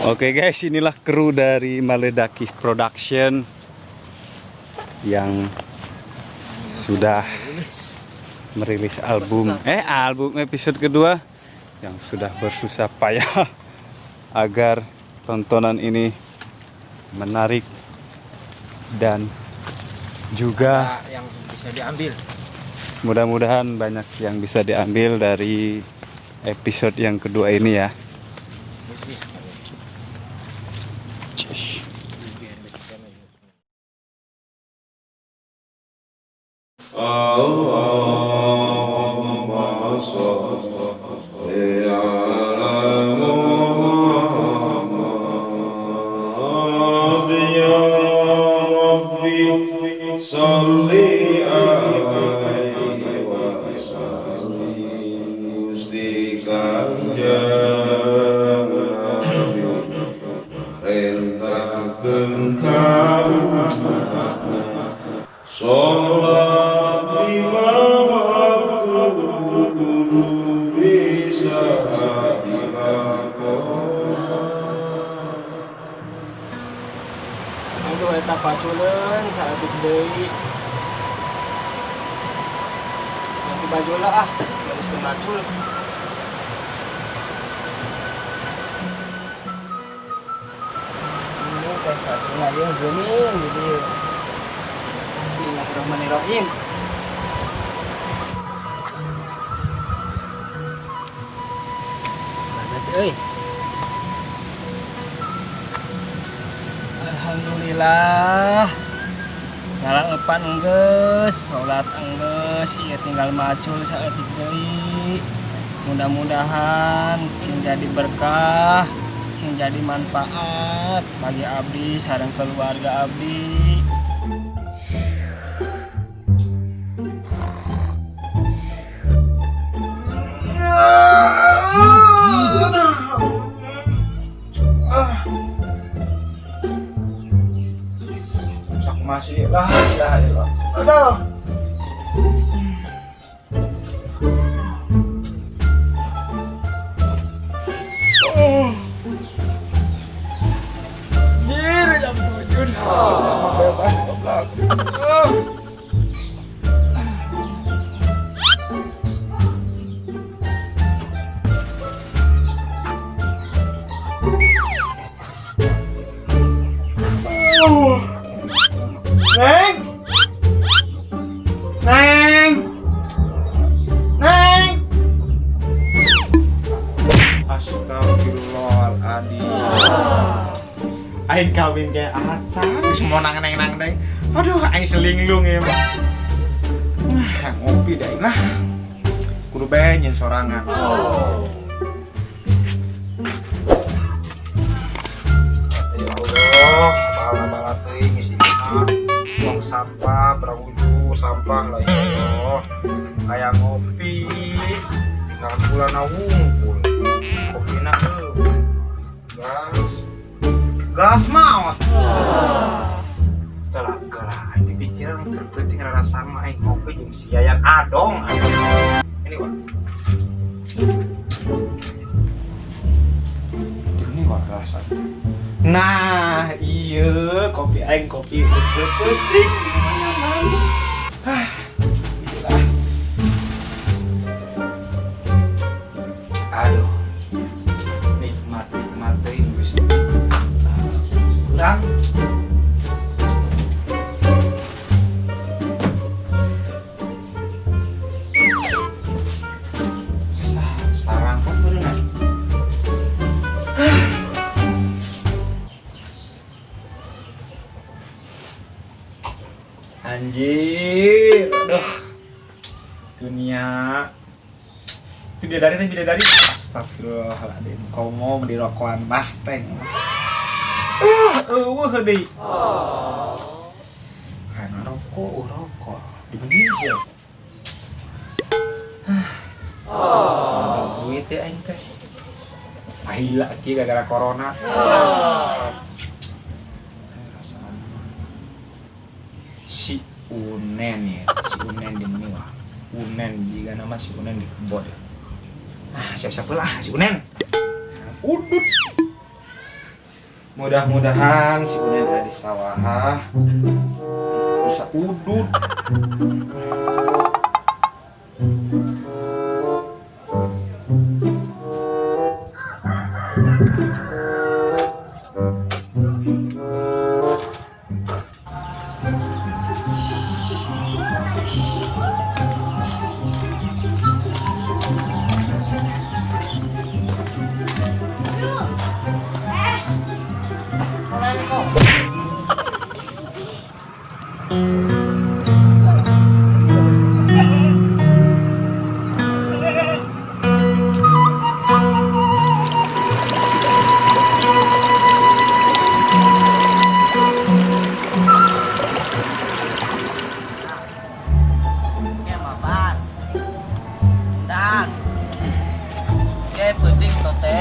Oke guys, inilah kru dari Maledaki Production yang sudah merilis album album episode kedua yang sudah bersusah payah agar tontonan ini menarik dan juga Ada yang bisa diambil. Mudah-mudahan banyak yang bisa diambil dari episode yang kedua ini ya. Cih. اللهم صل على محمد يا ربي صل عليه وسلم. Gusti Kanjeng Nabi merintahkeun ka umatna sholat lima waktu kudu bisa dilakoni. Aduh, eta paculeun saeutik deui. Ganti baju lah ah, geus macul. Ini teh pacul aja geuning gitu. Bismillahirrahmanirrahim. Panas euy. Alhamdulillah. Ngalaepan enggeus, salat enggeus, ieu tinggal macul saeutik deui. Mudah-mudahan sing jadi berkah, sing jadi manfaat bagi abdi sareng keluarga abdi. Sak masih lah lah lah. Aduh. Oh. Anjir, jam 7 dah. Sudah mah bebas goblok. Oh. Oh. Neng. Neng. Neng. Astagfirullahaladzim. Aing kawin kayak acan semua nang neng nang neng. Aduh, aing selinglung ya mah. Wah, ngopi deh lah. Kudu bae nyen sorangan. Ya Allah, bala-bala teuing ngisi imah. Buang sampah, berawuju sampah lah ya Allah. Kayak ngopi, tinggal gulana wungkul. Kopina eueuh. Gas. Gas maot. Telah gelah, aing dipikiran keur peuting rara sama aing ngopi jeung si Yayan Adong aing. Ini wah. Ini wah rasa. Nah, iya kopi aing kopi untuk peuting. Ah, gila. Aduh. Nikmat nikmat teuing geus. Kurang. Sah, sarang kan berenang. Anjir, aduh. Dunia. Itu bidadari teh bidadari. Astagfirullahaladzim. Komo di rokokan Mustang. Eueuh deui. Kayak ngarokok, oh, rokok. Di ya. Ada duit ya aing teh. Pahila kieu gara-gara corona. Rasaan si Unen ya, si Unen di mana wah? Unen jika nama si Unen di kebon ya. Ah, siap-siap lah si Unen. Udut. Mudah-mudahan si Unen ada di sawah bisa udud. Ya mapan. Dan. Oke, penting tote.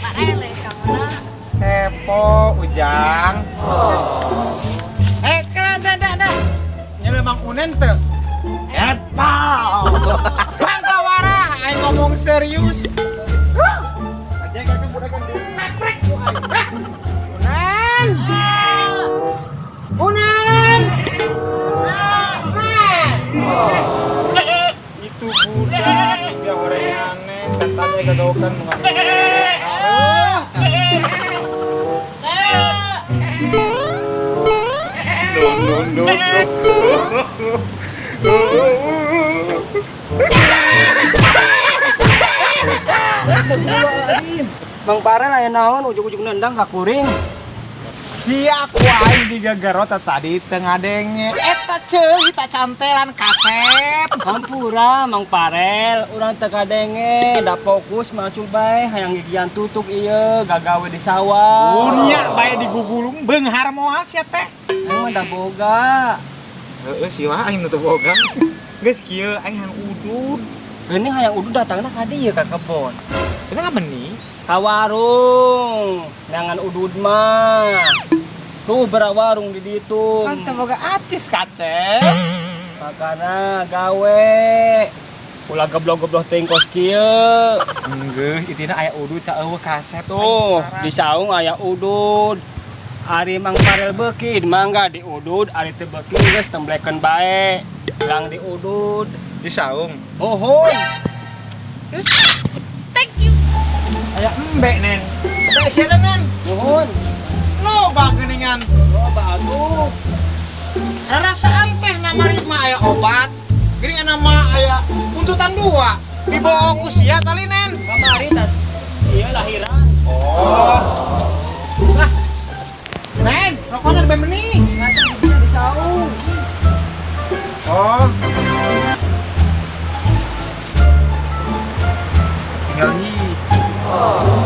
Marele kamu na. Kepo Ujang. Eh, kalian dah dah dah. Nyala Bang Unen tuh. Kepo. Bang Kawara, aing ngomong serius. Aja kan budak kan dipeprek ku aing. Hah! Unen. Unen. Unen. Itu budak tiga gorengannya katanya gagaukan mengambil. No, no, no, no. Astagfirullahaladzim. Mang Parel aya naon ujug-ujug nendang ka kuring. Sia ku aing digagarot tadi teu ngadenge. Eta ceuy tak cantelan kasep. Hampura Mang Parel, urang teu kadenge, da fokus macul bae hayang gigian tutuk ieu gagawe di sawah. Unya bae digugulung beunghar moal sia teh. Aing mah da boga. Heeh sia aing nu teu boga. Geus kieu aing hayang udud. Geuning hayang udud datangna ka dieu ka kebon. Eta ka benih? Ka warung, neangan udud mah. Tuh bera warung di ditu. Kan teu boga acis kacep. Makana gawe. Ulah geblok-geblok teuing kos kieu. Enggeuh, itina aya udud teh eueuh kasep. Tuh, di saung aya udud. Ari Mang Parel beuki mangga di udud, ari teu beuki geus temblekeun bae. Lang di udud. Di saung. Uhun. Thank you. Aya embe nen. Embe sia teh nen. Uhun. Loba geuningan. Loba atuh. Rasaan teh namari mah aya obat. Geuning nama aya untutan dua. Dibohong usia tali nen. Kamari tas ieu lahiran. Oh. Lah. Nen, rokoknya ada benih. Ngateng di saung. Oh. Tinggal hiji.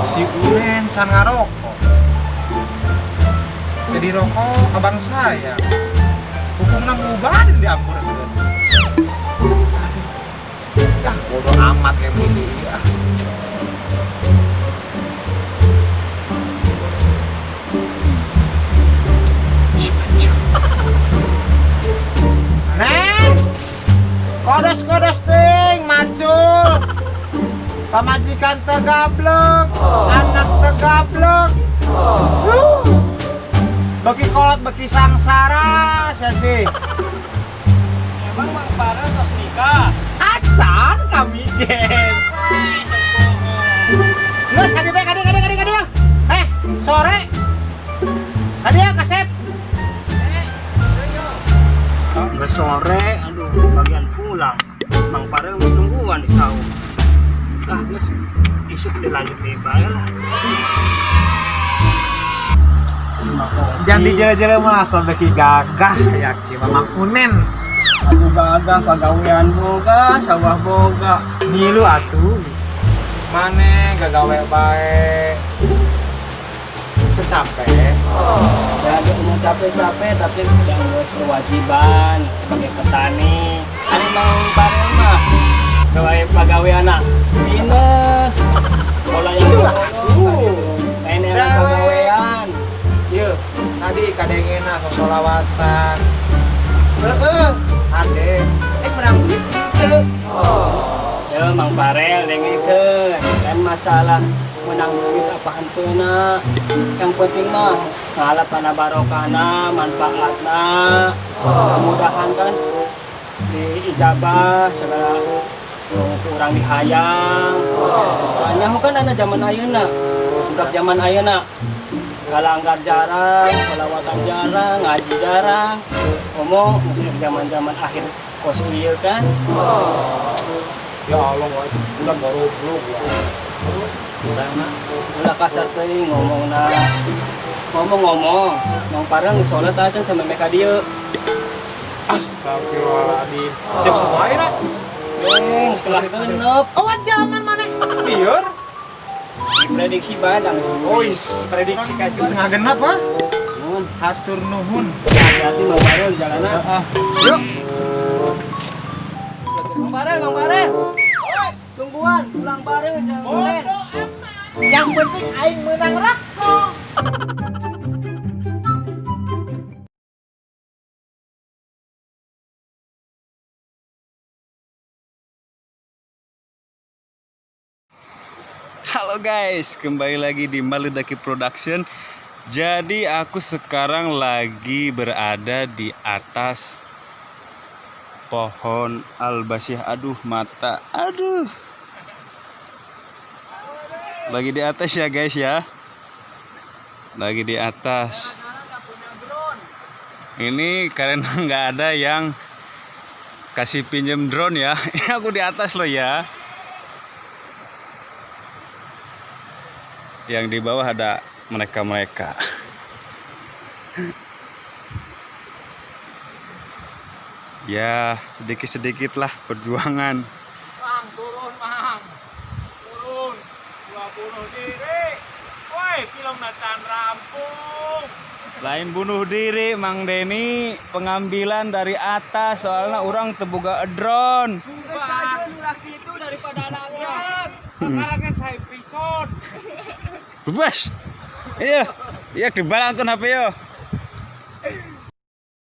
Si Unen can ngarokok. Jadi rokok abang saya. Hukumna mubah di diampurkeun. Aduh. Yah, bodoh amat kayak gitu ya. Cipecu. Nen, kodos-kodos ting, macul. Pamajikan tegablek, anak tegablek. Huh. Beki kolot, beki sangsara, saya sih. Emang Mang Parel tos nikah. Acan kami, guys. Nges, kadi bae, kadi, kadi, kadi, kadi. Eh, sore. Kadi ya, kasep. Udah sore, aduh, bagian pulang. Mang Parel geus nungguan di saung. Ah, geus isuk dilanjut di bae lah. Jangan dijere-jere masa beki gagah ya ki Mamang Unen. Aku gagah pagawean boga, sawah boga. Milu atuh. Mane gagawe bae. Teu capek. Ya, dia mau capek-capek tapi yang geus kewajiban sebagai petani. Ari Mang Parel mah gawe pagawean pineh. Pola yang Itulah atuh. Lain yang Gawe. pagawean. Yeuh, tadi kadengena sosolawatan. Heeh, ade. Eh menang duit teu. Ya Mang Parel dengekeun. Lain masalah Menang duit apa henteuna. Yang penting mah ngalap kana barokahna, manfaatna. Mudah-mudahan kan diijabah segala nu kurang dihayang. Banyak kan ada zaman ayeuna. Budak zaman ayeuna kalanggar jarang, sholawatan jarang, ngaji jarang. Ngomong masih zaman-zaman akhir kos ieu kan. Ya Allah, wah, itu bulan goblok ya. Sana ulah kasar teuing ngomongna. Ngomong-ngomong, Mang Parel geus sholat acan sama mereka dieu. Astagfirullahaladzim. Jam sabaraha ayeuna? Eh, 5.30. Oh, zaman mana? Lieur. Diprediksi badang. Oh, is, prediksi kacu 5.30 ah. Nun, Hatur nuhun. hati-hati Mang Parel di jalanan. Heeh. Yuk. Mang Parel, Mang Parel. Tungguan, pulang bareng jangan boleh. Yang penting aing menang rokok. Halo guys, kembali lagi di Maludaki Production. Jadi aku sekarang lagi berada di atas pohon albasyah. Aduh mata, aduh. Lagi di atas ya guys ya. Lagi di atas. Ini karena nggak ada yang kasih pinjem drone ya. Ini aku di atas loh ya. Yang di bawah ada mereka-mereka. Ya, sedikit-sedikit lah perjuangan. Mang, turun, Mang. Turun. Gua bunuh diri. Woi, film macan rampung. Lain bunuh diri, Mang Denny, pengambilan dari atas soalnya orang teu boga drone. Geus kajeun ulah kitu daripada nangrak. Sekarang kan saya episode. Bebas. Iya, iya dibalangkeun HP yo.